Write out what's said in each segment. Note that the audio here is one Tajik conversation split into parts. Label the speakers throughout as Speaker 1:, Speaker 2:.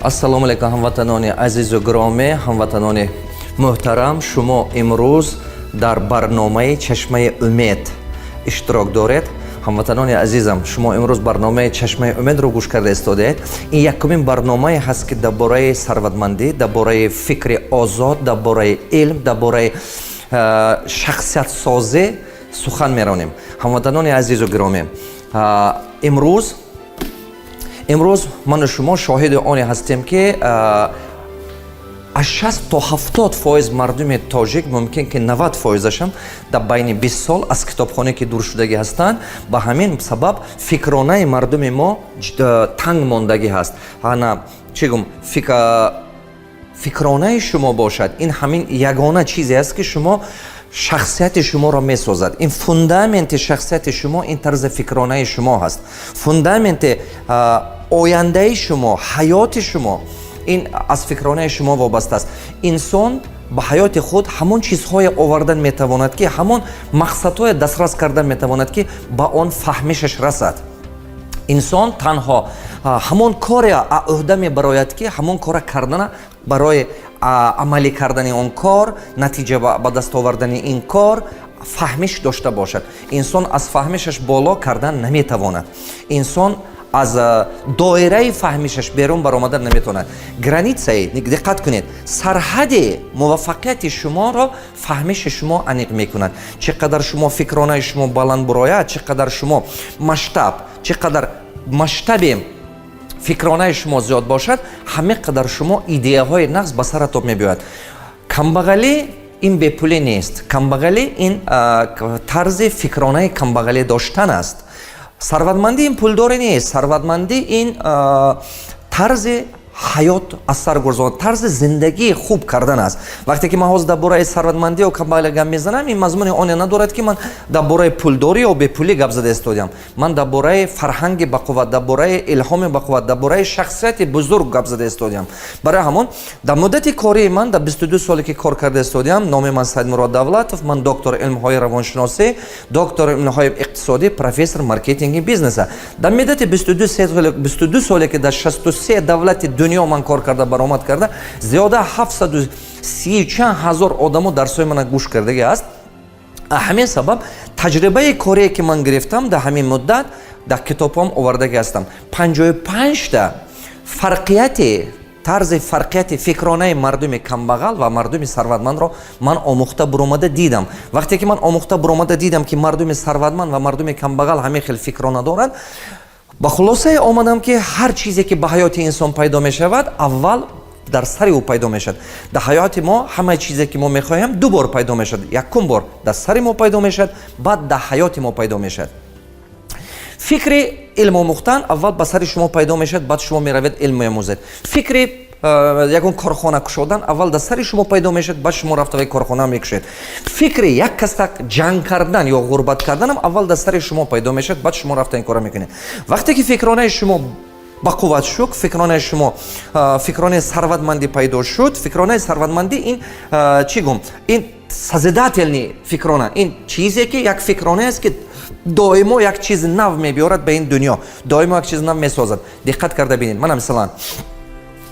Speaker 1: Ассалому алайкум, ҳамватанони азизу гиромӣ, ҳамватанони муҳтарам. Шумо имрӯз дар барномаи «Чашмаи умед» иштирок доред. Ҳамватанони азизам, шумо имрӯз барномаи «Чашмаи умедро» гӯш карда истодаед. Ин якумин барномае ҳаст, ки дар бораи сарватмандӣ, дар бораи фикри озод, дар бораи илм, дар бораи шахсиятсозӣ сухан меронем. Ҳамватанони азизу гиромӣ, имрӯз ману шумо шоҳиди оне ҳастем, ки аз 60 то 70% мардуми тоҷик, мумкин ки 90 фоизашам, дар байни 20 сол аз китобхона ки дур шудагӣ ҳастанд. Ба ҳамин сабаб фикронаи мардуми мо танг мондагӣ ҳаст. Ана чӣ гум, фикронаи шумо бошад, ин ҳамин ягона чизе аст, ки шумо шахсияти шуморо месозад. Ин фундаменти шахсияти шумо, ин тарзи фикронаи шумо ҳаст. Фундаменти ояндаи шумо, ҳаёти шумо ин аз фикронаи шумо вобаста аст. Инсон ба ҳаёти худ ҳамон чизҳое овардан метавонад, ки ҳамон мақсадҳое дастрас кардан метавонад, ки ба он фаҳмишаш расад. Инсон танҳо ҳамон коре уҳда мебарояд, ки ҳамон кора кардана, барои амалӣ кардани он кор, натиҷа ба даст овардани ин кор фаҳмиш дошта бошад. Инсон аз фаҳмишаш боло кардан наметавонад. Инсон аз доираи фаҳмишаш берун баромадан наметавонад. Границаи, диққат кунед, сарҳади муваффақияти шуморо фаҳмиши шумо аниқ мекунад. Чӣ қадар шумо фикронаи шумо баланд бурояд, чӣ қадар шумо масштаб, чӣ қадар масштаби фикронаи шумо зиёд бошад, ҳамин қадар шумо идеяҳои нағз ба саратон мебиёяд. Камбағалӣ ин бепулӣ нест. Камбағалӣ ин тарзи фикронаи камбағалӣ доштан аст. Сарватмандӣ ин пулдорӣ нест. Сарватмандӣ ин тарзи ҳаёт аз сар гузаронд, тарзи зиндагии хуб кардан аст. Вақте ки ман ҳозир дар бораи сарватмандӣ ё камбағалӣ гап мезанам, ин мазмуни оне надорад, ки ман дар бораи пулдорӣ ё бепулӣ гап зада истодиам. Ман дар бораи фарҳанги бақувват, дар бораи илҳоми бақувват, дар бораи шахсияти бузург гап зада истодиам. Барои ҳамон дар муддати кории ман, дар 22 соле ки кор карда истодиам, номи ман Саидмурод Давлатов, ман доктори илмҳои равоншиносӣ, доктори илмҳои иқтисодӣ, профессор маркетинги бизнеса. Дар муддати 22 соле ки дар 63 давлати дунё ман кор карда баромад карда, зиёда 730 чанд ҳазор одамо дарсҳои мана гӯш кардагӣ аст. Ҳамин сабаб таҷрибаи корие, ки ман гирифтам дар ҳамин муддат, дар китобҳом овардагӣ ҳастам. 55-та фарқияти тарзи фарқияти фикронаи мардуми камбағал ва мардуми сарватмандро ман омӯхта буромада дидам. Вақте ки ман омӯхта буромада дидам, ки мардуми сарватманд ва мардуми камбағал ҳамин хел фикрона доранд, ба хулосае омадам, ки ҳар чизе, ки ба ҳаёти инсон пайдо мешавад, аввал дар сари ӯ пайдо мешавад. Дар ҳаёти мо ҳамаи чизе, ки мо мехоҳем, ду бор пайдо мешавад. Якум бор дар сари мо пайдо мешавад, баъд дар ҳаёти мо пайдо мешавад. Фикри илм омӯхтан аввал ба сари шумо пайдо мешавад, баъд шумо меравед, илм меомӯзед. Фикри ягон корхона кушодан аввал дар сари шумо пайдо мешавад, баъд шумо рафта корхона мекушед. Фикри як каса ҷанг кардан ё ғурбат карданам аввал дар сари шумо пайдо мешавад, баъд шумо рафта ин кора мекунед. Вақте ки фикронаи шумо бақувват шуд, фикронаи шумо фикронаи сарватмандӣ пайдо шуд. Фикронаи сарватмандӣ ин чӣ гум, ин созидательный фикрона, ин чизе ки як фикронае аст, ки доимо як чизи нав мебиёрад ба ин дунё, доимо як чизи нав месозад. Диққат карда бинед. Мана, мисалан,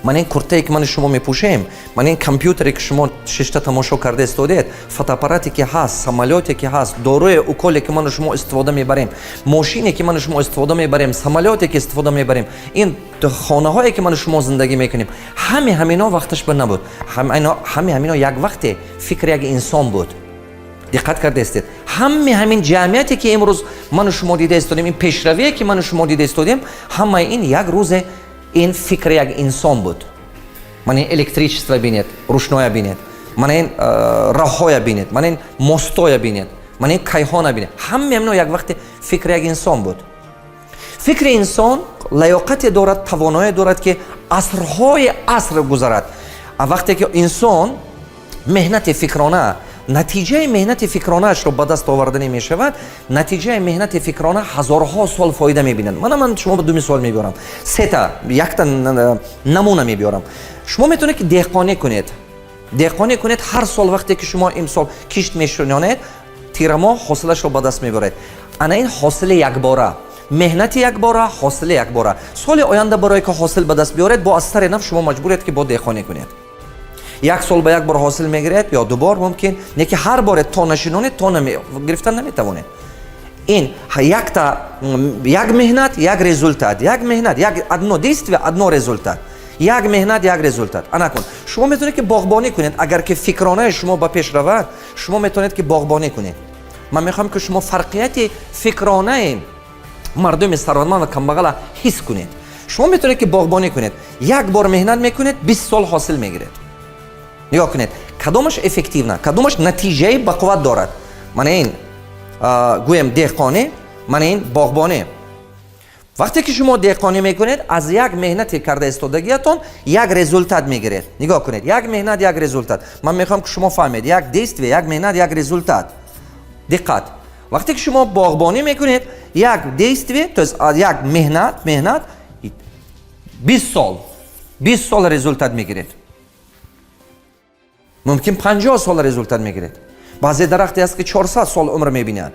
Speaker 1: ман ин куртае, ки мани шумо мепӯшем, ман ин компютере, ки шумо шишта тамошо карда истодед, фотоаппарате, ки ҳаст, самолёте, ки ҳаст, доруе, уколе, ки ману шумо истифода мебарем, мошине, ки ману шумо истифода мебарем, самолёте, ки истифода мебарем, ин хонаҳое, ки ману шумо зиндагӣ мекунем, ҳами ҳамино вақташ ба набуд. Ҳами ҳамино як вақте фикри як инсон буд. Диққат карда истед. Ҳами ҳамин ҷамъияте, ки имрӯз ману шумо дида истодем, ин пешравие, ки ману шумо дида истодем, ҳамаи ин як рӯзе ин фикри як инсон буд. Мана ин электричество бинед, рӯшноя бинед, мана ин роҳҳоя бинед, мана ин мостоя бинед, мана ин кайҳона бинед. Ҳамаи ҳамино як вақте фикри як инсон буд. Фикри инсон лаёқате дорад, тавоное дорад, ки асрҳои аср гузарад. А вақте ки инсон меҳнати фикрона, натиҷаи меҳнати фикронаашро ба даст оварданӣ мешавад, натиҷаи меҳнати фикрона ҳазорҳо сол фоида мебинад. Мана, ман шумо ду мисол мебиёрам, сета, якта намуна мебиёрам. Шумо метавонед, ки деҳқонӣ кунед, деҳқонӣ кунед. Ҳар сол вақте ки шумо имсол кишт мешунонед, тирамоҳ ҳосилашро ба даст мебаред. Ана ин ҳосили якбора. Меҳнати якбора, ҳосили якбора. Соли оянда барое ки ҳосил ба даст биёред, бо аз сари нав шумо маҷбуред, ки бо деҳқонӣ кунед. Як сол ба як бор ҳосил мегиред ё ду бор мумкин не, ки ҳар боре то нашинонед, то гирифтан наметавонед. Ин якта як меҳнат, як результат, як меҳнат, як одно действие, одно результат, як меҳнат, як результат. Анакун шумо метавонед, ки боғбонӣ кунед. Агар ки фикронаи шумо ба пеш равад, шумо метавонед, ки боғбонӣ кунед. Ман мехоҳам, ки шумо фарқияти фикронаи мардуми сарватманд ва камбағала ҳис кунед. Шумо метавонед, ки боғбонӣ кунед. Як бор меҳнат мекунед, 20 сол ҳосил мегиред. Нигоҳ кунед, кадомаш эффективна, кадомаш натиҷаи бақувват дорад? Мана ин, гӯем, деҳқонӣ, мана ин боғбонӣ. Вақте ки шумо деҳқонӣ мекунед, аз як меҳнати карда истодагиятон як результат мегиред. Нигоҳ кунед: як меҳнат, як результат. Ман мехоҳам, ки шумо фаҳмед: як действие, як меҳнат, як результат. Диққат: вақте ки шумо боғбонӣ мекунед, як действие, то есть як меҳнат, 20 сол, 20 сол результат мегиред, мумкин 50 сол результат мегиред. Баъзе дарахте аст, ки 400 сол умр мебинад.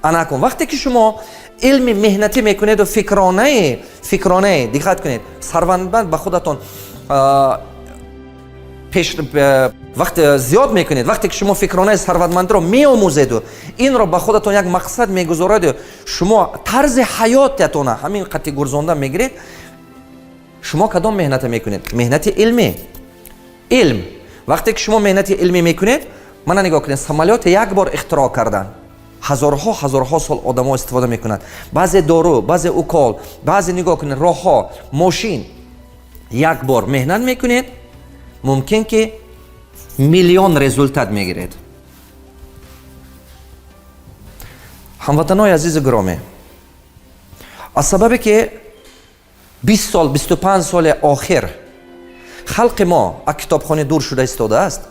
Speaker 1: Анакун вақте ки шумо илми меҳнатӣ мекунеду фикронаи, диққат кунед, сарватманд ба худатон пеш вақт зиёд мекунед, вақте ки шумо фикронаи сарватмандро меомӯзеду инро ба худатон як мақсад мегузораду шумо тарзи ҳаётатона ҳамин қати гурзонда мегиред, шумо кадом меҳната мекунед? Меҳнати илмӣ, илм. Вақте ки шумо меҳнати илмӣ мекунед, мана нигоҳ кунед: самолёте як бор ихтироъ кардан, ҳазорҳо, ҳазорҳо сол одамо истифода мекунанд. Баъзе дору, баъзе укол, баъзе, нигоҳ кунед, роҳҳо, мошин. Як бор меҳнат мекунед, мумкин ки миллион результат мегиред. Ҳамватанои азизу гиромӣ, аз сабабе ки 20 сол, 25 соли охир халқи мо аз китобхона дур шуда истодааст,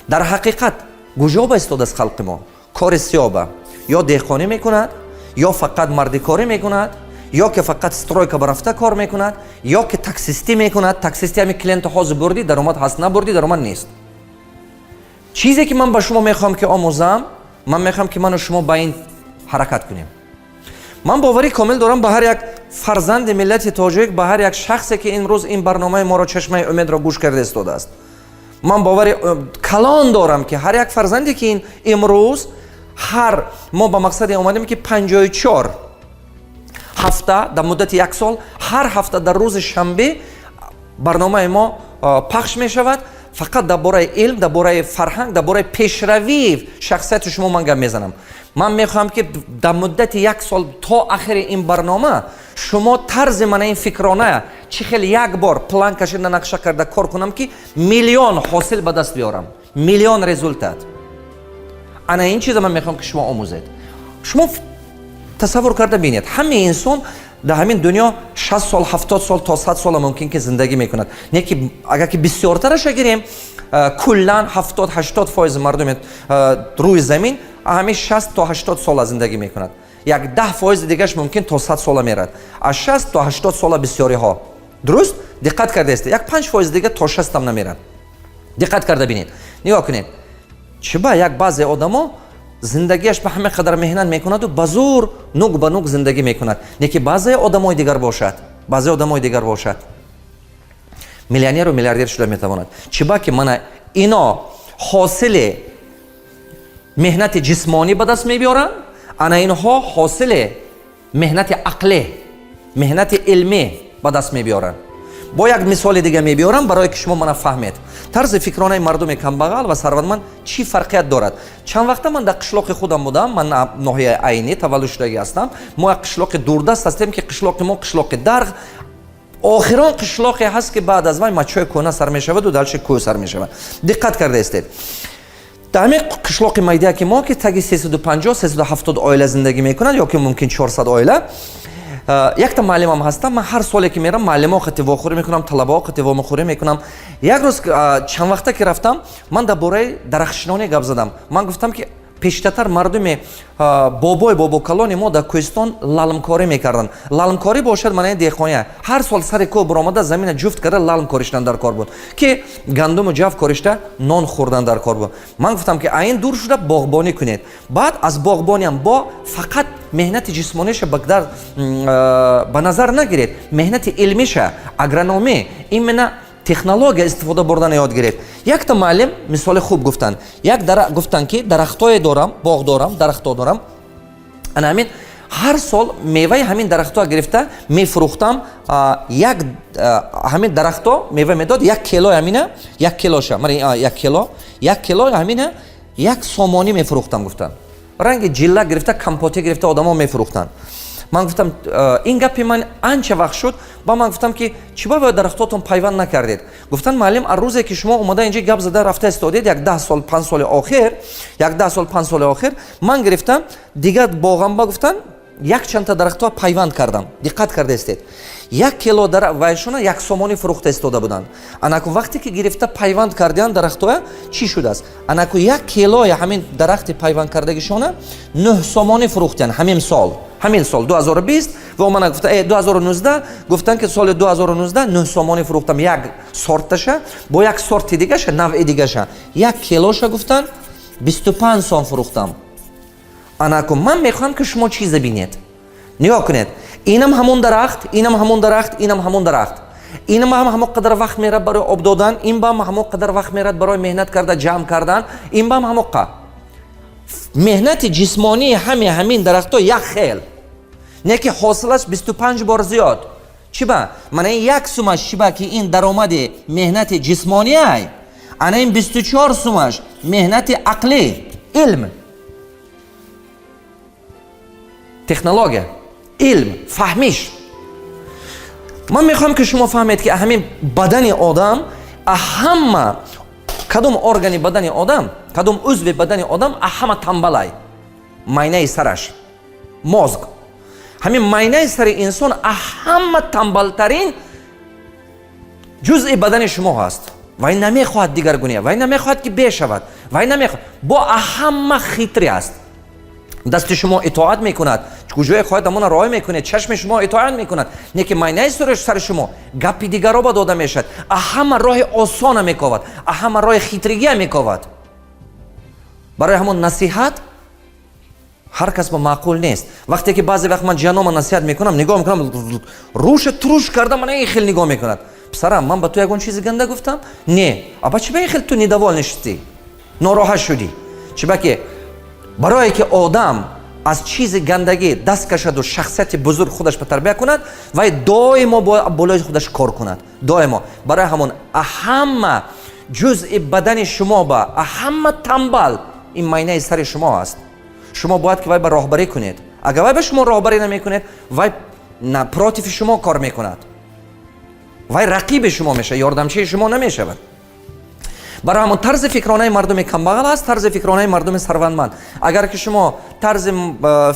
Speaker 1: дар ҳақиқат гуҷоба истодааст халқи мо? Кори сиёба: ё деҳқонӣ мекунад, ё фақат мардикорӣ мекунад, ё ки фақат стройка ба рафта кор мекунад, ё ки таксистӣ мекунад. Таксистӣ ҳами клиента ҳозир бурдӣ, даромад ҳаст, набурдӣ, даромад нест. Чизе ки ман ба шумо мехоҳам, ки омӯзам, ман мехоҳам, ки ману шумо ба ин ҳаракат кунем. Ман боварӣ комил дорам ба ҳар як фарзанди миллати тоҷик, ба ҳар як шахсе, ки имрӯз ин барномаи моро, «Чашмаи умедро», гӯш карда истодааст. Ман бовари калон дорам, ки ҳар як фарзанде, ки ин имрӯз ҳар мо ба мақсаде омадем, ки 54 ҳафта, дар муддати як сол, ҳар ҳафта дар рӯзи шанбе барномаи мо пахш мешавад. Фақат дар бораи илм, дар бораи фарҳанг, дар бораи пешравии шахсияти шумо ман гап мезанам. Ман мехоҳам, ки дар муддати як сол то ахири ин барнома шумо тарзи мана ин фикрона, чӣ хел як бор план кашида, нақша карда кор кунам, ки миллион ҳосил ба даст биёрам, миллион результат. Ана ин чиза ман мехоҳам, ки шумо омӯзед. Шумо тасаввур карда бинед: ҳамаи инсон дар ҳамин дунё 60 сол, 70 сол то 100 сола мумкин ки зиндагӣ мекунад. Не ки агар ки бисёртараша гирем, куллан 70-80% мардуми рӯи замин ҳамин 60 то 80 сола зиндагӣ мекунад. Як 10% дигаш мумкин то 100 сола мерад. Аз 60 то 80 сола бисёриҳо. Дуруст, диққат кардаест, як 5% дига то 60 ам намерад. Диққат карда бинед, нигоҳ кунед: чиба як баъзе одамо зиндагиаш ба ҳама қадар меҳнат мекунаду ба зур нуг ба нуг зиндагӣ мекунад, не ки баъзе одамои дигар бошад, баъзе одамои дигар бошад, миллионеру миллиардер шуда метавонад? Чиба ки мана ино ҳосили меҳнати ҷисмонӣ ба даст мебиёранд, ана инҳо ҳосили меҳнати ақлӣ, меҳнати илмӣ ба даст мебиёранд? Бо як мисоли дига мебиёрам, барое ки шумо мана фаҳмед, тарзи фикронаи мардуми камбағал ва сарватманд чӣ фарқият дорад. Чанд вақта ман дар қишлоқи худам будам. Ман ноҳияи Айнӣ таваллуд шудагӣ ҳастам. Мо як қишлоқи дурдаст ҳастем, ки қишлоқи мо қишлоқи Дарғ, охирон қишлоқе ҳаст, ки баъд аз вай Мачои кӯҳна сар мешаваду дальше кӯҳ сар мешавад. Диққат карда истед: дар ҳамин қишлоқи майдияки мо, ки таги 350, 370 оила зиндагӣ мекунад ё ки мумкин 400 оила, якта муаллимам ҳастам. Ман ҳар соле ки мерам, муаллимо қати вохӯрӣ мекунам, талабаҳо қати вомехӯрӣ мекунам. Як рӯз, чанд вақта ки рафтам, ман дар бораи дарахтшинонӣ гап задам. Ман гуфтам, ки Пештатар мардуми бобои бобокалони мо дар кӯҳистон лалмкорӣ мекарданд. Лалмкорӣ бошад, маънаи деҳқония. Ҳар сол сари кӯҳ баромада, замина ҷуфт карда, лалм кориштан дар кор буд, ки гандуму ҷав коришта, нон хӯрдан дар кор буд. Ман гуфтам, ки ин дур шуда, боғбонӣ кунед. Баъд аз боғбониам бо фақат меҳнати ҷисмониша ба назар нагиред, меҳнати илмиша, агрономӣ, именно технология истифода бурдана ёд гиред. Якта муаллим мисоли хуб гуфтанд. Як гуфтанд, ки дарахтое дорам, боғ дорам, дарахто дорам. Ана ҳамин ҳар сол меваи ҳамин дарахтҳо гирифта мефурӯхтам. Як ҳамин дарахтҳо мева медод, 1 кило ҳамина, 1 килоша, 1 кило, 1 кило ҳамина 1 сомонӣ мефурӯхтам, гуфтам. Ранги ҷилла гирифта, компоте гирифта, одамо мефурӯхтанд. Ман гуфтам, ин гапи ман анча вақт шуд. Ба ман гуфтам, ки чӣ ба дарахтотон пайванд накардед? Гуфтанд: «Муаллим, аз рӯзе ки шумо омада инҷа гап зада рафта истодед, як 10 сол, 5 соли охир, як 10 сол, 5 соли охир ман гирифтам, дигар боғамба, гуфтан, якчандта дарахтҳо пайванд кардам». Диққат карда истед: 1 кило вайшона 1 сомонӣ фурӯхта истода буданд. Анаку вақте ки гирифта пайванд кардиан дарахтҳоя, чӣ шудааст? Анаку 1 килои ҳамин дарахти пайванд кардагишона 9 сомонӣ фурӯхтиян ҳамин сол, ҳамин сол 2020. Ва мана гуфта, 2019 гуфтанд, ки соли 2019 9 сомонӣ фурӯхтам як сорташа. Бо як сорти дигаша, навъи дигаша, 1 килоша, гуфтанд, 25 сом фурӯхтам. Анаку ман мехоҳам, ки шумо чизе бинед. Нигоҳ кунед: инам ҳамон дарахт, инам ҳамон дарахт, инам ҳамон дарахт, инам ҳам ҳамон қадар вақт мерад барои об додан, ин бам ҳамон қадар вақт мерад барои меҳнат карда, ҷамъ кардан, ин бам ҳамон қа. Меҳнати ҷисмонии ҳами ҳамин дарахтҳо як хел, не ки ҳосилаш 25 бор зиёд. Чӣ ба? Мана ин 1 сумаш чӣ ба, ки ин даромади меҳнати ҷисмониай, ана ин 24 сумаш меҳнати ақлӣ, илм, технология, илм, фаҳмиш. Ман мехоҳам, ки шумо фаҳмед, ки ҳамин бадани одам, ҳама кадом органи бадани одам, кадом узви бадани одам ҳама тамбалай? Майнаи сараш, мозг. Ҳамин майнаи сари инсон ҳама тамбалтарин ҷузъи бадани шумо ҳаст. Вай намехоҳад дигаргуния, вай намехоҳад, ки бешавад, вай намехоҳад. Бо ҳама хитрый аст. Дасти шумо итоат мекунад, куҷое хоҳад, амона роҳ мекунед, чашми шумо итоат мекунад, не ки майнаи сари шумо гапи дигаро ба дода мешавад, ҳама роҳи осона мековад, ҳама роҳи хитригия мековад. Барои ҳамон насиҳат ҳар кас ба маъқул нест. Вақте ки баъзе вақт ман ҷанома насиҳат мекунам, нигоҳ мекунам, рӯша туруш карда, мана ин хел нигоҳ мекунад: «Писарам, ман ба ту ягон чизи ганда гуфтам?» «Не». «Аба чи ба ин хел ту недовольный шудӣ, нороҳат шудӣ?» Чиба ки барое ки одам аз чизи гандагӣ даст кашаду шахсияти бузург худаш ба тарбия кунад, вай доимо болои худаш кор кунад, доимо. Барои ҳамон ҳама ҷузъи бадани шумо ба ҳама тамбал ин майнаи сари шумо аст. Шумо бояд ки вай ба роҳбарӣ кунед. Агар вай ба шумо роҳбарӣ намекунед, вай против шумо кор мекунад, вай рақиби шумо мешавад, ёрдамчии шумо намешавад. Барои ҳамон тарзи фикронаи мардуми камбағал аст, тарзи фикронаи мардуми сарватманд. Агар ки шумо тарзи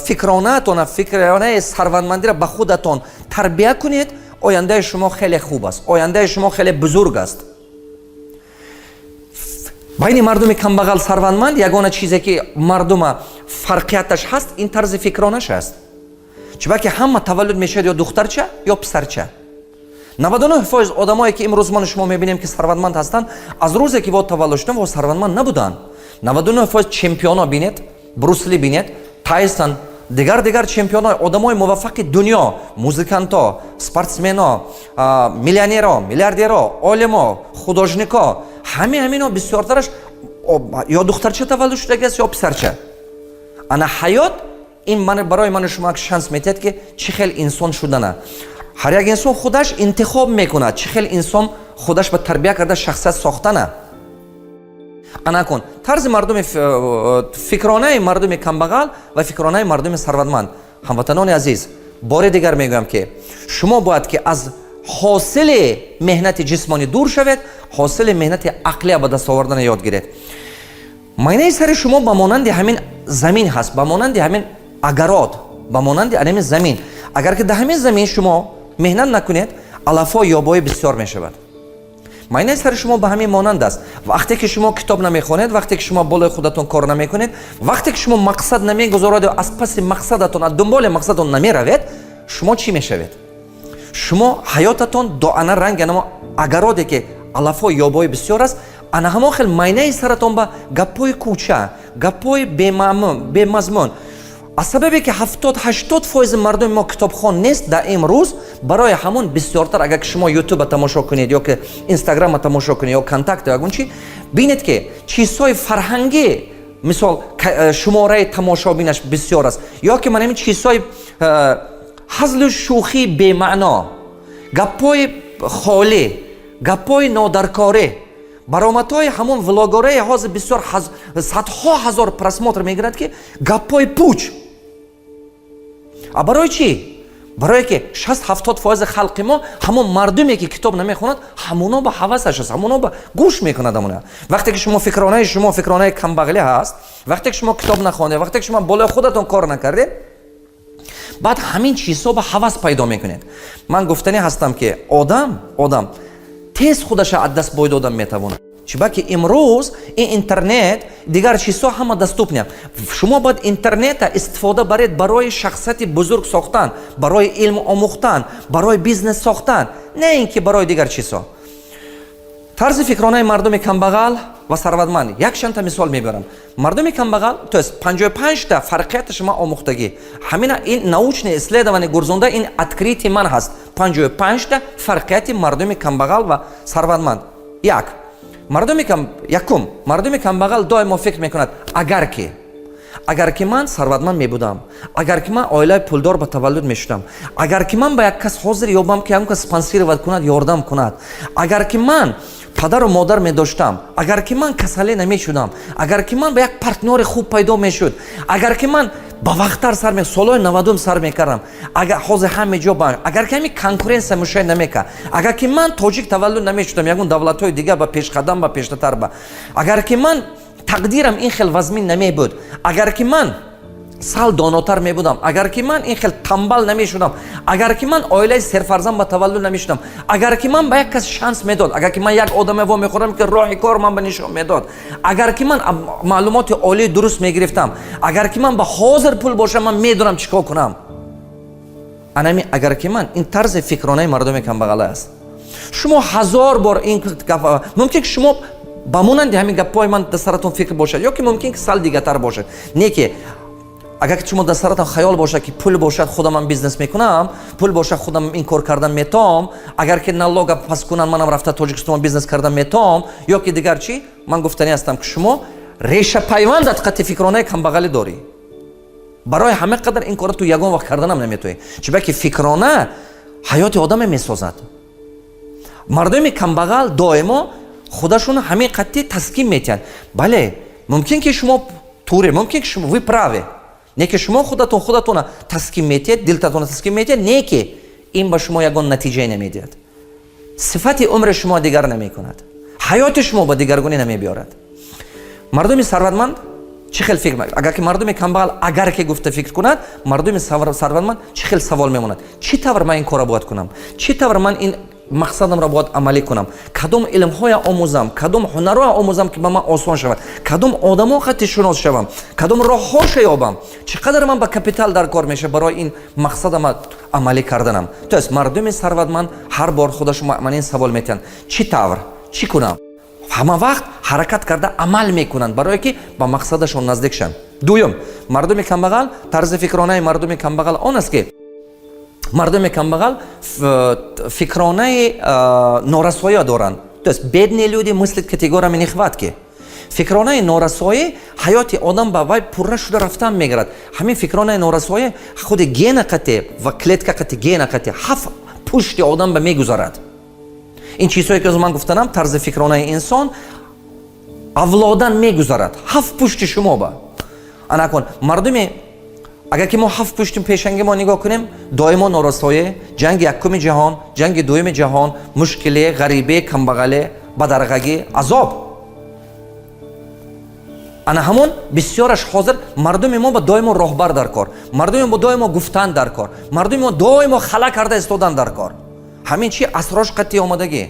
Speaker 1: фикронаатона, фикронаи сарватмандиро ба худатон тарбия кунед, ояндаи шумо хеле хуб аст, ояндаи шумо хеле бузург аст. Байни мардуми камбағал, сарватманд ягона чизе ки мардума фарқияташ ҳаст, ин тарзи фикронаш аст. Чунки ҳама таваллуд мешавад ё духтарча, ё писарча. 99% одамое ки имрӯз ману шумо мебинем, ки сарватманд ҳастанд, аз рӯзе ки во таваллуд шуданд, во сарватманд набуданд. 99% чемпионо бинед, Брюс Ли бинед, Тайсон, дигар дигар чемпионо, одамои муваффақи дунё, музиканто, спортсмено, миллионеро, миллиардеро, олимо, художнико, ҳами ҳамино бисёртараш ё духтарча таваллуд шудагиаст, ё писарча. Ана ҳаёт ин барои ману шумо як шанс метиҳад, ки чӣ хел инсон шудана ҳар як инсон худаш интихоб мекунад, чӣ хел инсон худаш ба тарбия карда, шахсият сохтана. Ана кун тарзи мардуми фикронаи мардуми камбағал ва фикронаи мардуми сарватманд. Ҳамватанони азиз, бори дигар мегӯям, ки шумо бояд ки аз ҳосили меҳнати ҷисмонӣ дур шавед, ҳосили меҳнати ақлия ба даст овардана ёд гиред. Майнаи сари шумо ба монанди ҳамин замин ҳаст, ба монанди ҳамин огород, ба монанди ҳамин замин. Агар ки дар ҳамин замин шумо меҳнат накунед, алафҳо ёбои бисёр мешавад. Майнаи сари шумо ба ҳамин монанд аст. Вақте ки шумо китоб намехонед, вақте ки шумо болои худатон кор намекунед, вақте ки шумо мақсад намегузоред, аз паси мақсадатон, аз дунболи мақсадатон намеравед, шумо чӣ мешавед? Шумо ҳаётатон доана ранги анамо огороде, ки алафҳои ёбои бисёр аст, ана ҳамон хел майнаи саратон ба гапҳои кӯча, гапҳои бемазмун. Аз сабабе ки 70-80% мардуми мо китобхон нест дар имрӯз, барои ҳамон бисёртар, агар ки шумо Ютуба тамошо кунед ё ки Инстаграма тамошо кунед ё Контакт, ягон чи бинед, ки чизҳои фарҳангӣ, мисол, шумораи тамошобинаш бисёр аст, ё ки ман ҳамин чизҳои ҳазлу шӯхии бемаъно, гапҳои холӣ, гапҳои нодаркорӣ, баромадҳои ҳамон влогораи ҳозир бисёр садҳо ҳазор просмотр мегирад, ки гапҳои пуч. А барои чӣ? Барое ки 60-70% халқи мо, ҳамон мардуме, ки китоб намехонад, ҳамоно ба ҳавасаш аст, ҳамоно ба гӯш мекунад ҳамона. Вақте ки шумо фикронаи шумо фикронаи камбағлӣ ҳаст, вақте ки шумо китоб нахондед, вақте ки шумо болои худатон кор накардед, баъд ҳамин чизҳо ба ҳавас пайдо мекунед. Ман гуфтанӣ ҳастам, ки одам тез худаша аз даст бой додан метавонад, чунки имрӯз ин интернет, дигар чизҳо ҳама доступны. Шумо бояд интернета истифода баред барои шахсияти бузург сохтан, барои илм омӯхтан, барои бизнес сохтан, не ин ки барои дигар чизҳо. Тарзи фикронаи мардуми камбағал ва сарватманд, якчандта мисол мебарам. Мардуми камбағал, то есть 55-та фарқияти шумо омӯхтагӣ, ҳамина ин научное исследование гурзонда, ин открытие ман ҳаст. 55-та фарқияти мардуми камбағал ва сарватманд. Як, якум, мардуми камбағал доимо фикр мекунад: агар ки ман сарватманд мебудам, агар ки ман оилаи пулдор ба таваллуд мешудам, агар ки ман ба як кас ҳозир ёбам, ки ягон кас спонсировать кунад, ёрдам кунад, агар ки ман падару модар медоштам, агар ки ман касале намешудам, агар ки ман ба як партнёри хуб пайдо мешуд, агар ки ман ба вақттар сар солҳои 90-ум сар мекардам, агар ҳозир ҳаме ҷо, агар ки ҳами конкуренция мушай намекард, агар ки ман тоҷик таваллуд намешудам, ягон давлатҳои дигар ба пешқадам, ба пештатар ба, агар ки ман тақдирам ин хел вазмин намебуд, агар ки ман сал донотар мебудам, агар ки ман ин хел тамбал намешудам, агар ки ман оилаи серфарзанд ба таваллуд намешудам, агар ки ман ба як кас шанс медод, агар ки ман як одаме во мехӯрдам, ки роҳи кор ман ба нишон медод, агар ки ман маълумоти олии дуруст мегирифтам, агар ки ман ба ҳозир пул бошам, ман медонам чӣ кор кунам. Анами агар ки ман, ин тарзи фикронаи мардуми камбағала аст. Шумо ҳазор бор ин мумкин ки шумо ба монанди ҳамин гапҳои ман дар саратон фикр бошад ё ки мумкин ки сал дигартар бошад. Не ки агар шумо дар саратон хаёл бошад, ки пул бошад, худамам бизнес мекунам, пул бошад, худам ин кор кардан метавом, агар ки налога пас кунам, манам рафта Тоҷикистон бизнес кардан метавом ё ки дигар чӣ, ман гуфтанӣ ҳастам, ки шумо решапайвандат қати фикронаи камбағалӣ дорӣ. Барои ҳама қадар ин корро ту ягон вақт карданам наметавонӣ, чунки фикрона ҳаёти одаме месозад. Мардуми камбағал доимо худашонро ҳамин қатти таскин метиҳанд: бале, мумкин ки шумо туре, мумкин ки шумо вы правы. Не ки шумо худатон худатона таскин метиҳед, дилтатона таскин метиҳед, не ки ин ба шумо ягон натиҷае намедиҳад, сифати умри шумо дигар намекунад, ҳаёти шумо ба дигаргунӣ намебиёрад. Мардуми сарватманд чӣ хел фикр? Агар ки мардуми камбағал агар ки гуфта фикр кунад, мардуми сарватманд чӣ хел савол мемонад? Чӣ тавр ман ин корро бояд кунам? Чӣ тавр ман ин мақсадамро бояд амалӣ кунам? Кадом илмҳоя омӯзам, кадом ҳунарҳоя омӯзам, ки ба ман осон шавад? Кадом одамо хати шинос шавам? Кадом роҳҳоша ёбам? Чӣ қадар ман ба капитал дар кор мешавад барои ин мақсадама амалӣ карданам? То есть мардуми сарватманд ҳар бор худашон ман ин савол метиҳанд: чӣ тавр, чӣ кунам? Ҳама вақт ҳаракат карда амал мекунанд, барое ки ба мақсадашон наздик шаванд. Дуюм, мардуми камбағал, тарзи фикронаи мардуми камбағал он аст, ки мардуми камбағал фикронаи норасоя доранд, то есть бедные люди мыслят категориями нехватки. Фикронаи норасоӣ ҳаёти одам ба вай пурра шуда рафтан мегирад. Ҳамин фикронаи норасоӣ худи гена қате ва клетка қати, гена қати ҳафт пушти одам ба мегузарад. Ин чизҳое ки ман гуфтанам, тарзи фикронаи инсон авлодан мегузарад ҳафт пушти шумо ба. Анакун мардуми, агар ки мо ҳафт пушти пешанги мо нигоҳ кунем, доимо норасоӣ, ҷанги якуми ҷаҳон, ҷанги дуюми ҷаҳон, мушкиле, ғарибе, камбағале, бадарғагӣ, азоб. Ана ҳамон бисёраш ҳозир мардуми мо ба доимо роҳбар дар кор, мардуми мо доимо гуфтан дар кор, мардуми мо доимо хала карда истодан дар кор. Ҳамин чи асрош қатъи омадагӣ.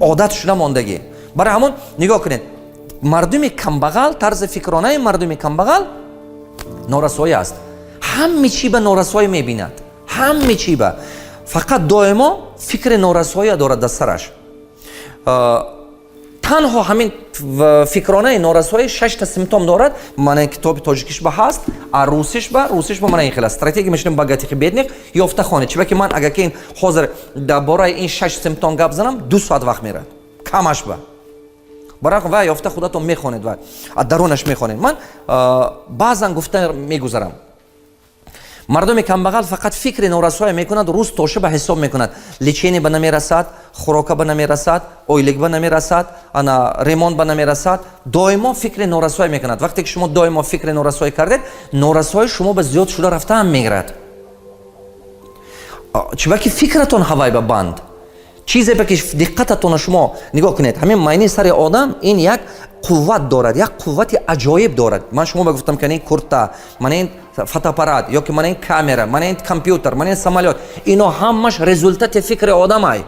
Speaker 1: Одат шуда мондагӣ. Барои ҳамон нигоҳ кунед, мардуми камбағал, тарзи фикронаи мардуми камбағал норасоӣ аст. Ҳаме чӣ ба норасоӣ мебинад, ҳаме чӣ ба фақат доимо фикри норасоия дорад дар сараш. Танҳо ҳамин фикронаи норасоӣ шашта симптом дорад. Мана, китоби тоҷикиш ба ҳаст, а русиш ба мана ин хел аст: «Стратегия мышления богатых и бедных». Ёфта хонед. Чиба ки ман агар ки ин ҳозир дар бораи ин шаш симптом гап занам, 2 соат вақт мерад камаш ба. Барои вай ёфта худатон мехонед ва аз дарунаш мехонед. Ман баъзан гуфта мегузарам: мардуми камбағал фақат фикри норасоя мекунад, рӯз то шаба ҳисоб мекунад: лечение ба намерасад, хӯрока ба намерасад, ойлик ба намерасад, ана ремонт ба намерасад. Доимо фикри норасоя мекунад. Вақте ки шумо доимо фикри норасоя кардед, норасои шумо ба зиёд шуда рафтаам мегирад. Чиба ки фикратон ҳавай ба банд чизе ба ки диққататона. Шумо нигоҳ кунед, ҳамин майни сари одам ин як қувват дорад, як қуввати аҷоиб дорад. Ман шумо ба гуфтам, ки ин курта, мана ин фотоаппарат ё ки мана ин камера, мана ин компютер, мана ин самолёт, ино ҳамаш результати фикри одамай,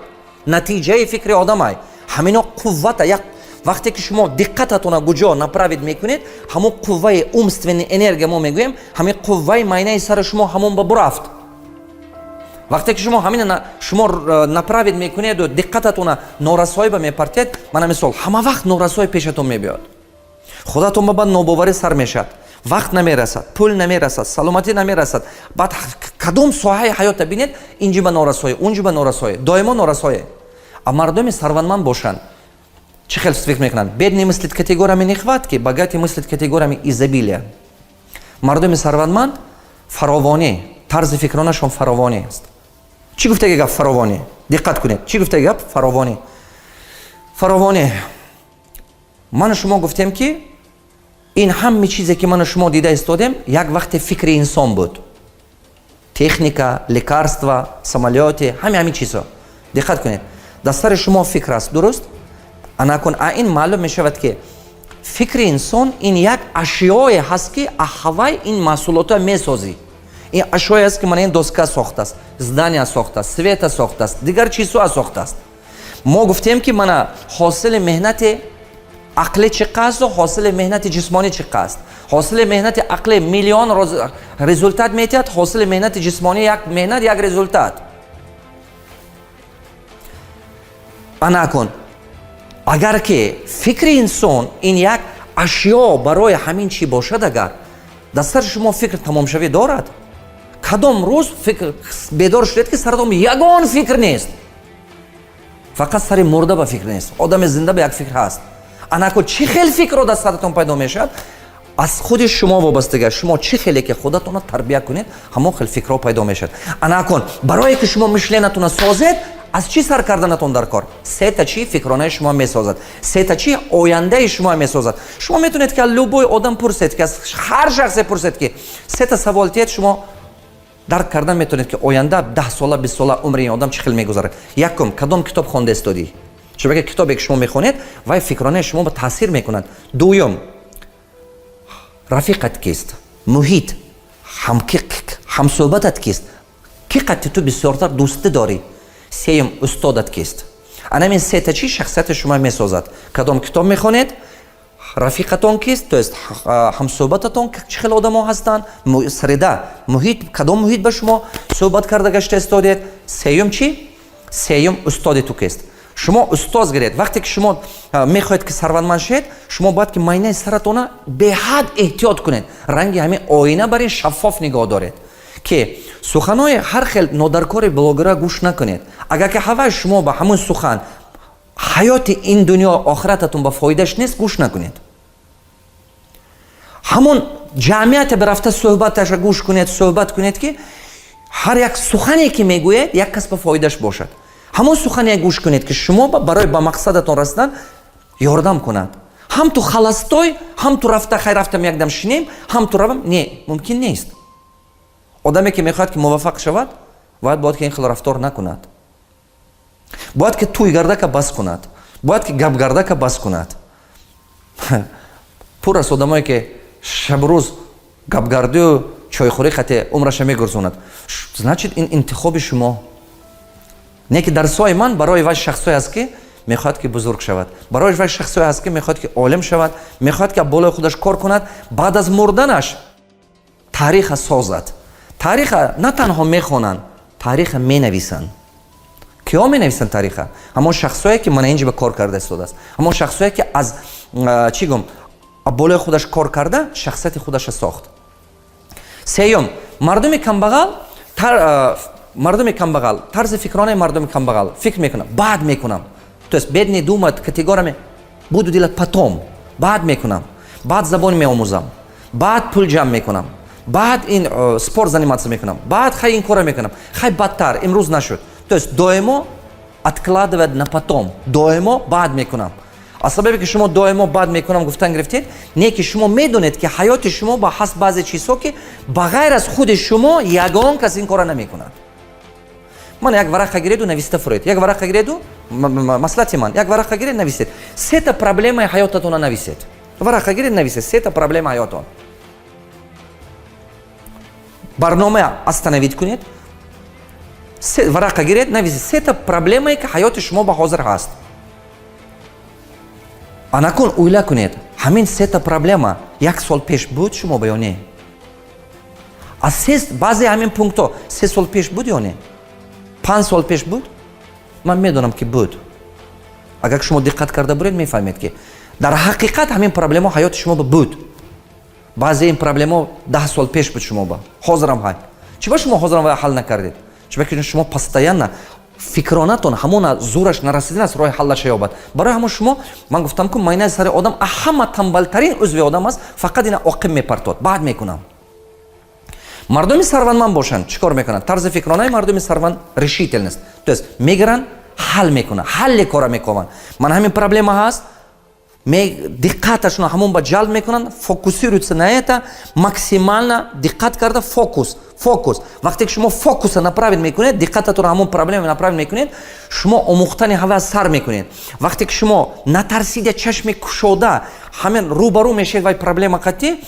Speaker 1: натиҷаи фикри одамай. Ҳамино қуввата. Як вақте ки шумо диққататона куҷо направить мекунед, ҳамон қувваи умственный энергия мо мегӯем, ҳамин қувваи майнаи сари шумо ҳамон ба бурафт. Вақте ки шумо ҳамин шумо направить мекунеду диққататона норасоӣ ба мепартед, мана мисол, ҳама вақт норасоӣ пешатон мебиёд, худатон ба баъд нобоварӣ сар мешавад: вақт намерасад, пул намерасад, саломатӣ намерасад. Баъд кадом соҳаи ҳаёта бинед, инҷи ба норасоӣ, унҷи ба норасоӣ, доимо норасоӣ. А мардуми сарватманд бошанд, чӣ хел фикр мекунанд? Бедный мыслит категориями нехватки, богатый мыслит категориями изобилия. Мардуми сарватманд фаровонӣ, тарзи фикронашон фаровонӣ аст. Чӣ гуфтаги гап фаровонӣ? Диққат кунед, чӣ гуфтаги гап фаровонӣ? Фаровонӣ, ману шумо гуфтем, ки ин ҳаме чизе, ки ману шумо дида истодем, як вақте фикри инсон буд: техника, лекарства, самолёты, ҳаме ҳамин чизҳо. Диққат кунед, дар сари шумо фикр аст, дуруст? Анакун, а ин маълум мешавад, ки фикри инсон ин як ашёе ҳаст, ки аҳавай ин маҳсулотро месозӣ. Ин ашёе аст, ки мана ин доска сохтааст, здания сохтааст, света сохтааст, дигар чизҳоа сохтааст. Мо гуфтем, ки мана ҳосили меҳнати ақлӣ чӣ қасту ҳосили меҳнати ҷисмонӣ чӣ қаст. Ҳосили меҳнати ақлӣ миллион результат метиҳад, ҳосили меҳнати ҷисмонӣ як меҳнат, як результат. Анакун, агар ки фикри инсон ин як ашё барои ҳамин чӣ бошад, агар дар сари шумо фикр тамомшавӣ дорад, кадом рӯз фикр бедор шудед, ки саратон ягон фикр нест? Фақат сари мурда ба фикр нест, одами зинда ба як фикр ҳаст. Анако, чӣ хел фикрро дар саратон пайдо мешавад, аз худи шумо вобастага. Шумо чӣ хеле ки худатонро тарбия кунед, ҳамон хел фикрҳо пайдо мешавад. Анакун, барое ки шумо мышлениятонро созед, аз чӣ сар карданатон дар кор? Сета чӣ фикронаи шумо месозад, сета чӣ ояндаи шумо месозад. Шумо метавонед, ки аз любой одам пурсед, ки аз ҳар шахсе пурсед, ки сета савол тиҳед, шумо дарк кардан метавонед, ки оянда 10 сола, 20 сола умри ин одам чӣ хел мегузарад. Якум: кадом китоб хонда истодӣ? Чунки китобе, ки шумо мехонед, вай фикронаи шумо ба таъсир мекунад. Дуюм: рафиқат кист, муҳит, ҳамсӯҳбатат кист, ки қадди ту бисёртар дӯстӣ дорӣ? Сеюм: устодат кист? Анамин сета чӣ шахсияти шумо месозад: кадом китоб мехонед, рафиқатон кист, то есть ҳамсӯҳбататон чӣ хел одамо ҳастанд, среда, муҳит, кадом муҳит ба шумо суҳбат карда гашта истодед. Сеюм чӣ? Сеюм: устоди ту кист? Шумо устоз гиред. Вақте ки шумо мехоҳед, ки сарватманд шавед, шумо бояд ки майнаи саратона беҳад эҳтиёт кунед, ранги ҳамин оина бар ин шаффоф нигоҳ доред, ки суханои ҳар хел нодаркори блогера гӯш накунед. Агар ки ҳаваи шумо ба ҳамун сухан ҳаёти ин дунё, охирататон ба фоидаш нест, гӯш накунед. Ҳамон ҷамъияте бирафта суҳбаташа гӯш кунед, суҳбат кунед, ки ҳар як сухане, ки мегӯед, як кас ба фоидаш бошад. Ҳамон сухане гӯш кунед, ки шумо барои ба мақсадатон расидан ёрдам кунад. Ҳам ту холостой, ҳам ту рафта хай рафтам, якдам шинем, ҳам ту равам, не, мумкин нест. Одаме, ки мехоҳад, ки муваффақ шавад, бояд ки ин хел рафтор накунад, бояд ки тӯйгардака бас кунад, бояд ки гапгардака бас кунад. Пур аст одамое, ки шабрӯз гапгардию чойхӯрӣ хате умраша мегурзонад. Значит, ин интихоби шумо. Не ки дарсҳои ман барои вай шахсое аст, ки Мехоҳад, ки бузург шавад. Барои вай шахсое ҳаст, ки мехоҳад, ки олим шавад, мехоҳад, ки болои худаш кор кунад, баъд аз мурданаш таъриха созад. Таъриха на танҳо мехонанд, таъриха менависанд. Киҳо менависанд таъриха? Ҳамон шахсое, ки мана инҷа ба кор карда истодааст, ҳамон шахсое, ки аз чӣ гум, болои худаш кор карда, шахсияти худаша сохт. Сеюм, мардуми камбағал, тарзи фикронаи мардуми камбағал: фикр мекунам, баъд мекунам. То есть бедный думает категориями «буду делать потом», баъд мекунам, баъд забон меомӯзам, баъд пул ҷамъ мекунам, баъд ин спорт заниматься мекунам, баъд хай ин кора мекунам, хай бадтар имрӯз нашуд. То есть доимо откладывать на потом, доимо баъд мекунам. Аз сабабе ки шумо доимо баъд мекунам гуфтан гирифтед, не ки шумо медонед, ки ҳаёти шумо ба ҳаст баъзе чизҳо, ки ба ғайр аз худи шумо ягон кас ин кора намекунад. Ман як варақа гиреду нависта фуред, як варақа гиреду, маслиҳати ман, як варақа гиред, нависед сета проблемаи ҳаётатона. Нависед, варақа гиред, нависед сета проблема ҳаётон. Барнома остановить кунед, варақа гиред, нависед сета проблемае, ки ҳаёти шумо ба ҳозир ҳаст. Анакун уйла кунед: ҳамин сета проблема як сол пеш буд шумо ба ё не? Аз баъзе ҳамин пунктҳо 3 сол пеш буд ё не? 5 сол пеш буд? Ман медонам, ки буд. Агар шумо диққат карда буред, мефаҳмед, ки дар ҳақиқат ҳамин проблема ҳаёти шумо ба буд. Баъзе ин проблемо 10 сол пеш буд шумо ба, ҳозирам ҳай. Чӣ ба шумо ҳозирам вай ҳал накардед? Чӣ ки шумо постоянно фикронатон ҳамона зӯраш нарасидан аст роҳи ҳаллаша ёбад. Барои ҳамон шумо ман гуфтам, ку майнаи сари одам ҳама тамбалтарин узви одам аст, фақат ина оқиб мепартод, баъд мекунам. Мардуми сарватманд бошанд, чӣ кор мекунанд? Тарзи фикронаи мардуми сарванд решительность, то есть мегиранд, ҳал мекунанд, ҳалли кора мекунанд. Ман ҳамин проблема ҳаст, диққаташонро ҳамон ба ҷалб мекунанд, фокусируются на это, максимально диққат карда, фокус, фокус. Вақте ки шумо фокуса направить мекунед, диққататонро ҳамон проблема направить мекунед, шумо омӯхтани ҳава сар мекунед. Вақте ки шумо натарсида, чашми кушода ҳамин рӯбарӯ мешавед вай проблема қатӣ,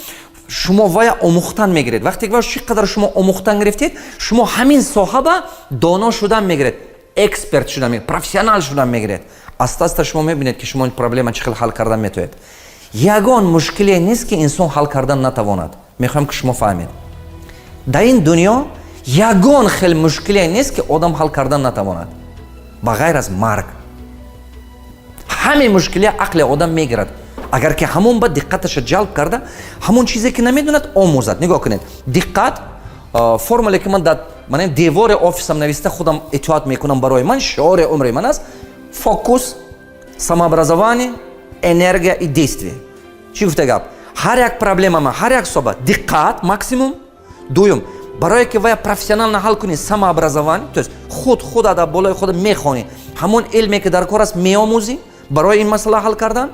Speaker 1: шумо вая омӯхтан мегиред. Вақте ки чӣ қадар шумо омӯхтан гирифтед, шумо ҳамин соҳаба доно шудан мегиред, эксперт шудан мегиред, профессионал шудан мегиред. Аста аста шумо мебинед, ки шумо ин проблема чӣ хел ҳал кардан метавонед. Ягон мушкиле нест, ки инсон ҳал кардан натавонад. Мехоҳам, ки шумо фаҳмед: дар ин дунё ягон хел мушкиле нест, ки одам ҳал кардан натавонад, ба ғайр аз марг. Ҳамин мушкилия ақли одам мегирад, агар ки ҳамон ба диққаташа ҷалб карда, ҳамон чизе, ки намедонад, омӯзад. Нигоҳ кунед, диққат, формуле, ки ман дар ман девори офисам нависта, худам итоат мекунам, барои ман шиори умри ман аст: фокус, самообразование, энергия и действие. Чӣ гуфта гап? Ҳар як проблемама, ҳар як соба диққат максимум. Дуюм, барое ки вая профессионально ҳал кунӣ, самообразование, то есть худ худа дар болои худ мехонӣ, ҳамон илме, ки дар кор аст, меомӯзӣ барои ин масъала ҳал кардан.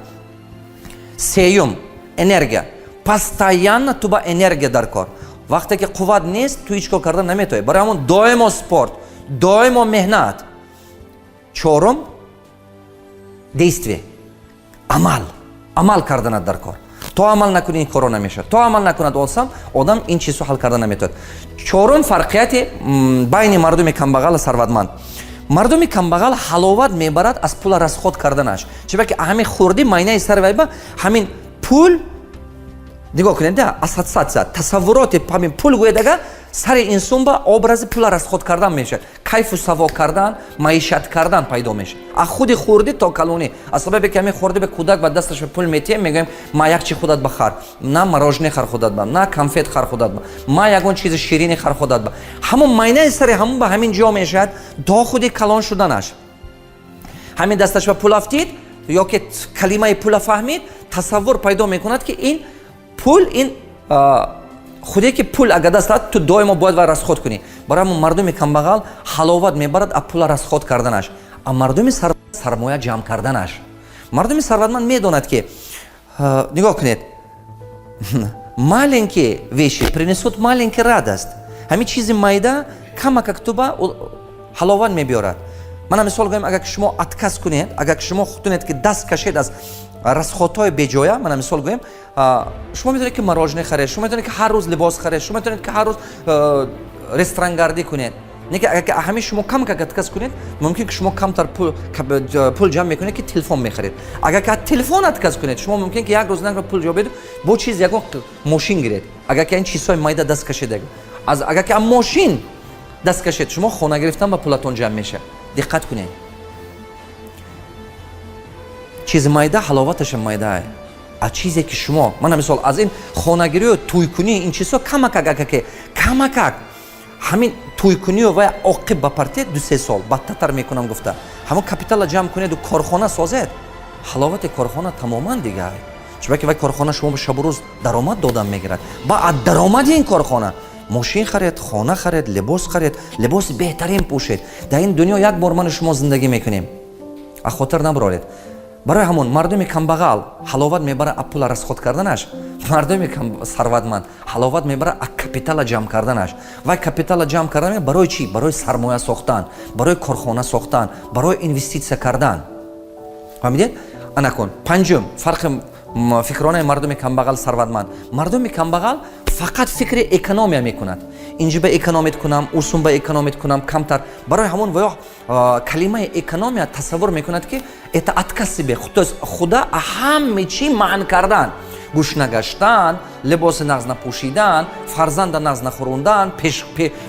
Speaker 1: Сеюм, энергия. Постоянно ту ба энергия дар кор. Вақте ки қувват нест, ту ҳеҷ кор кардан наметавонӣ. Барои ҳамон доимо спорт, доимо меҳнат. Чорум, действие, амал, амал карданат дар кор. То амал накунӣ, ин коро намешавад. То амал накунад одам, ин чизҳо ҳал карда наметавонад. Чорум фарқияти байни мардуми камбағал сарватманд: мардуми камбағал ҳаловат мебарад аз пула расход карданаш. Чиба ки ҳамин хурдӣ майнаи сари вайба ҳамин пул, нигоҳ кунед, да, ассоциация, тасаввуроти ҳамин пул гӯедага сари инсон ба образи пула расход кардан мешавад, кайфу саво кардан, маишат кардан пайдо мешавад аз худи хурдӣ то калонӣ. Аз сабабе ки ҳамин хурдӣ ба кӯдак ба дасташ пул метиҳем, мегӯем: «Ма як чи худат бахар, на мороженое хар худат ба, на конфет хар худат ба, ма ягон чизи ширини хар худат ба». Ҳамон майнаи сари ҳамон ба ҳамин ҷо мешавад то худи калон шуданаш. Ҳамин дасташ ба пул афтид ё ки калимаи пула фаҳмид, тасаввур пайдо мекунад, ки ин пул, ин худе ки пул агар даст дад, ту доимо бояд вай расход кунӣ. Барои ҳамон мардуми камбағал ҳаловат мебарад аз пула расход карданаш, а мардуми сармоя ҷамъ карданаш. Мардуми сарватманд медонад, ки, нигоҳ кунед, маленькие вещи принесут маленький радость. Ҳамин чизи майда камакак туба ҳаловат мебиёрад. Мана мисол гӯем, агар ки шумо отказ кунед, агар ки шумо хутунед, ки даст кашед аз расходҳои беҷоя. Мана мисол гӯем, шумо метавонед, ки мороженое харед, шумо метавонед, ки ҳар рӯз либос харед, шумо метавонед, ки ҳар рӯз ресторангардӣ кунед. Не ки агар ҳамин шумо кам как отказ кунед, мумкин ки шумо камтар пул ҷамъ мекунед, ки телефон мехаред. Агар ки аз телефон отказ кунед, шумо мумкин ки як рӯз на пул ҷо бед, бо чиз ягон мошин гиред. Агар ки ин чизҳои майда даст кашед, аз агар ки аз мошин даст кашед, шумо хона гирифтан ба пулатон ҷамъ мешавад. Диққат кунед, чизи майда ҳаловаташа майдаа. А чизе ки шумо, мана мисол, аз ин хонагирию тӯйкунӣ, ин чизҳо камакак, акаке камакак ҳамин тӯйкунию ва оқиб ба партед, 2-3 сол бадтатар мекунам гуфта, ҳамон капитала ҷамъ кунеду корхона созед, ҳаловати корхона тамоман дигар. Чунки вай корхона шумо шабу рӯз даромад додан мегирад. Ба аз даромади ин корхона мошин харед, хона харед, либос харед, либоси беҳтарин пӯшед. Дар ин дунё як бор ману шумо зиндагӣ мекунем, а хотир набароред. Барои ҳамон мардуми камбағал ҳаловат мебарад аз пула расход карданаш, мардуми сарватманд ҳаловат мебарад аз капитала ҷамъ карданаш. Вай капитала ҷамъ кардан барои чӣ? Барои сармоя сохтан, барои корхона сохтан, барои инвеститсия кардан. Фаҳмидед? Анакун, панҷум фарқи фикронаи мардуми камбағал, сарватманд. Мардуми камбағал фақат фикри экономия мекунад: инҷи ба экономить кунам, усум ба экономить кунам камтар. Барои ҳамон ва ё калимаи экономия тасаввур мекунад, ки это отказ себе, то есть худа ҳаме чӣ манъ кардан: гӯш нагаштан, либоси нағз напӯшидан, фарзанда нағз нахӯрондан,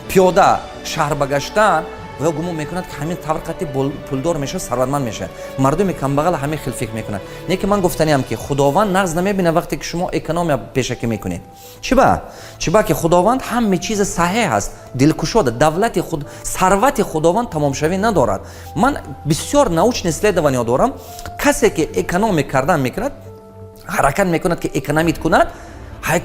Speaker 1: пиёда шаҳр ба гаштан. Ва ё гумон мекунад, ки ҳамин тавр қати пулдор мешавад, сарватманд мешавад. Мардуми камбағал ҳамин хел фикр мекунад. Не ки ман гуфтаниам, ки Худованд нағз намебинад, вақте ки шумо экономия пешакӣ мекунед. Чиба? Чиба ки Худованд ҳаме чизи саҳеҳ аст, дилкушода. Давлати худ, сарвати Худованд тамомшавӣ надорад. Ман бисёр научный исследования дорам. Касе ки экономия кардан мекунад, ҳаракат мекунад, ки экономить кунад,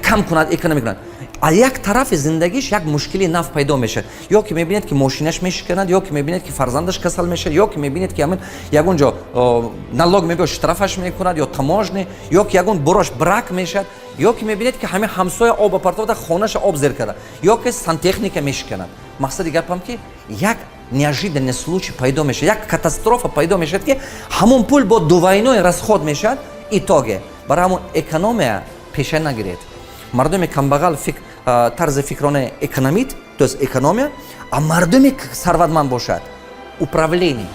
Speaker 1: кам кунад, экономить кунад, аз як тарафи зиндагиш як мушкили нав пайдо мешавад. Ё ки мебинед, ки мошинаш мешиканад, ё ки мебинед, ки фарзандаш касал мешавад, ё ки мебинед, ки ҳамин ягон ҷо налог мебиёд, штрафаш мекунад, ё таможня, ё ки ягон бурош брак мешавад, ё ки мебинед, ки ҳамин ҳамсоя об партода, хонаша об зер карда, ё ки сантехника мешиканад. Мақсади гапам, ки як неожиданный случай пайдо мешавад, як катастрофа пайдо мешавад, ки ҳамон пул бо двойной расход мешавад итоге. Барои ҳамон экономия пеша нагиред. Мардуми камбағал тарзи фикронаи экономить, то есть экономия, а мардуми сарватманд бошад, управление.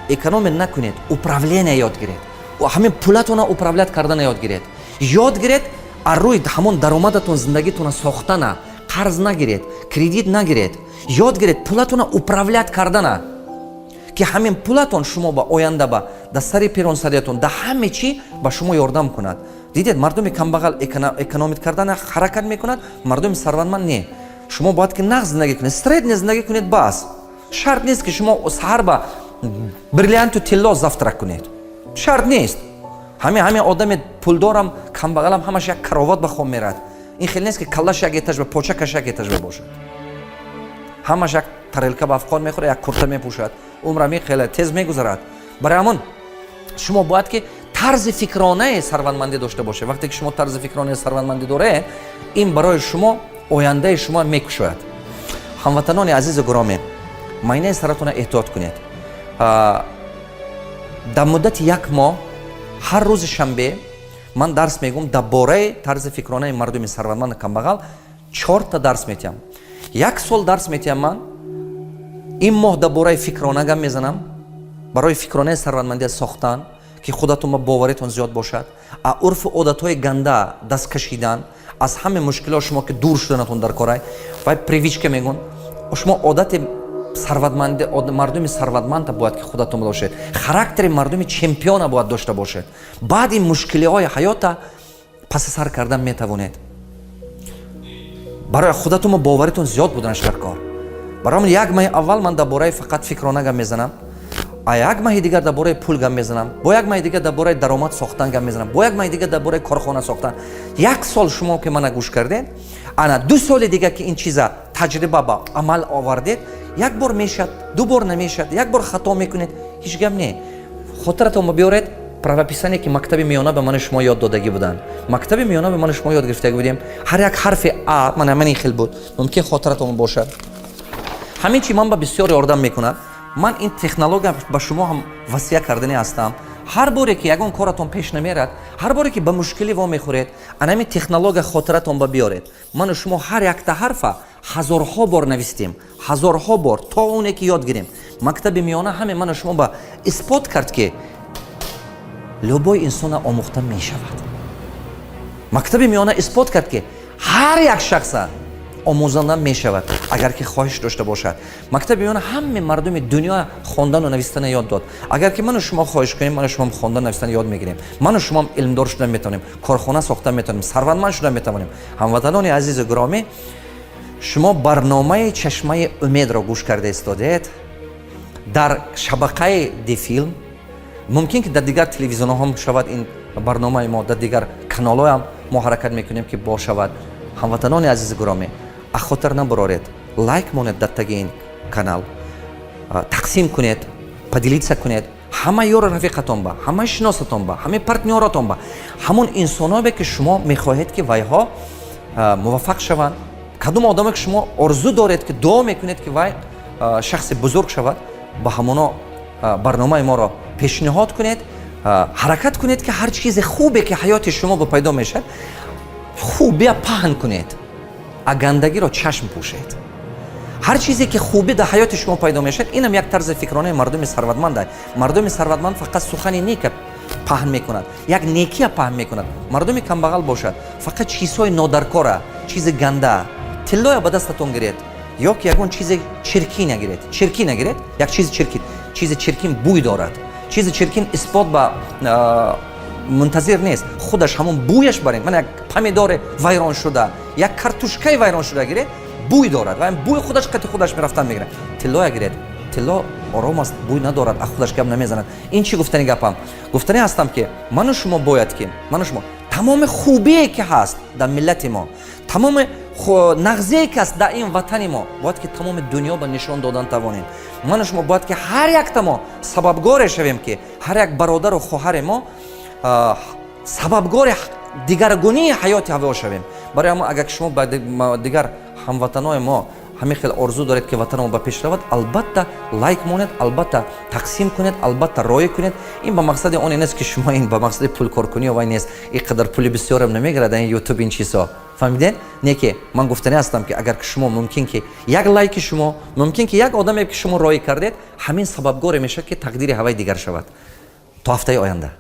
Speaker 1: Экономия накунед, управление ёд гиред. Ҳамин пулатона управлять кардана ёд гиред. Ёд гиред аз рӯи ҳамон даромадатон зиндагитона сохтана. Қарз нагиред, кредит нагиред. Ёд гиред пулатона управлять кардана, ки ҳамин пулатон шумо ба оянда, ба дар сари пиронсариятон, дар ҳаме чӣ ба шумо ёрдам кунад. Дидед, мардуми камбағал экономить кардана ҳаракат мекунад, мардуми сарватманд не. Шумо бояд ки нағз зиндагӣ кунед, средний зиндагӣ кунед, бас. Шарт нест, ки шумо саҳар ба бриллианту тилло завтрак кунед, шарт нест. Ҳамин одами пулдорам, камбағалам ҳамаш як кароват ба хоб мерад. Ин хел нест, ки каллаш як этаж ба почакаш як этаж ба бошад. Ҳамаш як тарелка ба афқон мехӯрад, як курта мепӯшад. Умра хеле тез мегузарад. Барои ҳамон шумо бояд ки тарзи фикронаи сарватмандӣ дошта бошед. Вақте ки шумо тарзи фикронаи сарватмандӣ доред, ин барои шумо ояндаи шумо мекушояд. Ҳамватанони азизу гиромӣ, майнаи саратона эҳтиёт кунед. Дар муддати як моҳ, ҳар рӯзи шанбе ман дарс мегӯм дар бораи тарзи фикронаи мардуми сарватманду камбағал. Чорта дарс метиҳам, як сол дарс метиҳам. Ман ин моҳ дар бораи фикрона гап мезанам, барои фикронаи сарватмандия сохтан, ки худатон ба боваритон зиёд бошад, а урфу одатҳои ганда даст кашидан, аз ҳаме мушкилот шумо ки дур шуданатон дар корай. Вай привычка мегӯн. Шумо одати сарватманди, мардуми сарватманда бояд ки худатон бошед, характери мардуми чемпиона бояд дошта бошед. Баъди мушкилиҳои ҳаёта паси сар кардан метавонед. Барои худатон боваритон зиёд буданаш дар кор. Барои як маҳи аввал ман дар бораи фақат фикрона гап мезанам, а як маҳи дигар дар бораи пул гап мезанам, бо як маҳи дигар дар бораи даромад сохтан гап мезанам, бо як маҳи дигар дар бораи корхона сохтан. Як сол шумо ки мана гӯш кардед, ана 2 соли дигар ки ин чиза таҷриба ба амал овардед, як бор мешавад, ду бор намешавад, як бор хато мекунед, ҳеҷ гап не. Хотиратон биёред правописание, ки мактаби миёна ба ману шумо ёд додагӣ буданд. Мактаби миёна ба ману шумо ёд гирифтагӣ будем. Ҳар як ҳарфи а мана ман ин хел буд, мумкин хотиратон бошад. Ҳамин чи ман ба бисёр ёрдам мекунад. Ман ин технология ба шумо ҳам васия карданӣ ҳастам. Ҳар боре ки ягон коратон пеш намерад, ҳар боре ки ба мушкилӣ вомехӯред, ана ҳамин технология хотиратон ба биёред. Ману шумо ҳар якта ҳарфа Ҳазорҳо бор навистем, ҳазорҳо бор, то оне ки ёд гирем. Мактаби миёна ҳаме ману шумо ба исбот кард, ки любой инсона омӯхта мешавад. Мактаби миёна исбот кард, ки ҳар як шахса омӯзонда мешавад, агар ки хоҳиш дошта бошад. Мактаби миёна ҳаме мардуми дунё хондану навистана ёд дод. Агар ки ману шумо хоҳиш кунем, ману шумо хондан, навистан ёд мегирем, ману шумоам илмдор шуда метавонем, корхона сохта метавонем, сарватманд шуда метавонем. Ҳамватанони азизу гиромӣ, шумо барномаи «Чашмаи умедро» гӯш карда истодед дар шабақаи Дефилм. Мумкин ки дар дигар телевизионҳо ҳам шавад ин барномаи мо, дар дигар каналҳоям мо ҳаракат мекунем, ки бошавад. Ҳамватанони азизи гиромӣ, аз хотир набароред, лайк монед дар таги ин канал, тақсим кунед, поделиться кунед ҳама ёру рафиқатон ба, ҳамаи шиносатон ба, ҳамаи партнёратон ба, ҳамон инсоное, ки шумо мехоҳед, ки вайҳо муваффақ шаванд, кадом одаме, ки шумо орзу доред, ки дуо мекунед, ки вай шахси бузург шавад, ба ҳамоно барномаи моро пешниҳод кунед. Ҳаракат кунед, ки ҳар чизе хубе, ки ҳаёти шумо ба пайдо мешавад, хубия паҳн кунед, а гандагиро чашм пӯшед. Ҳар чизе, ки хубӣ дар ҳаёти шумо пайдо мешавад, инам як тарзи фикронаи мардуми сарватманд. Мардуми сарватманд фақат сухани нека паҳн мекунад, як некия паҳн мекунад. Мардуми камбағал бошад, фақат чизҳои нодаркора, чизи ганда. Тиллоя ба дастатон гиред ё ки ягон чизи чиркина гиред, чиркина гиред, як чизи чиркин. Чизи чиркин бӯй дорад, чизи чиркин исбот ба мунтазир нест, худаш ҳамон бӯяш барин. Мана, як помидори вайрон шуда, як картушкаи вайрон шуда гиред, бӯй дорад ва бӯи худаш қати худаш мерафтан мегирад. Тиллоя гиред, тилло ором аст, бӯй надорад, а худаш гап намезанад. Ин чӣ гуфтани гапам? Гуфтани ҳастам, ки ману шумо бояд, ки ману шумо тамоми хубие, ки ҳаст дар миллати мо, тамоми нағзие, ки аст дар ин ватани мо, бояд ки тамоми дунё ба нишон додан тавонем. Ману шумо бояд, ки ҳар якта мо сабабгоре шавем, ки ҳар як бародару хоҳари мо сабабгори дигаргунии ҳаёти ҳаво шавем. Барои ҳамон, агар шумо ба дигар ҳамватанои мо ҳамин хел орзу доред, ки ватанамо ба пеш равад, албатта, лайк монед, албатта, тақсим кунед, албатта, роя кунед. Ин ба мақсади оне нест, ки шумо ин ба мақсади пулкоркунӣ вай нест, ин қадар пули бисёрам намегирад ин Ютуб, ин чизҳо, фаҳмидед? Не ки ман гуфтанӣ ҳастам, ки агар шумо мумкин, ки як лайки шумо, мумкин, ки як одаме, ки шумо роӣ кардед, ҳамин сабабгоре мешавад, ки тақдири ҳавай дигар шавад. То ҳафтаи оянда.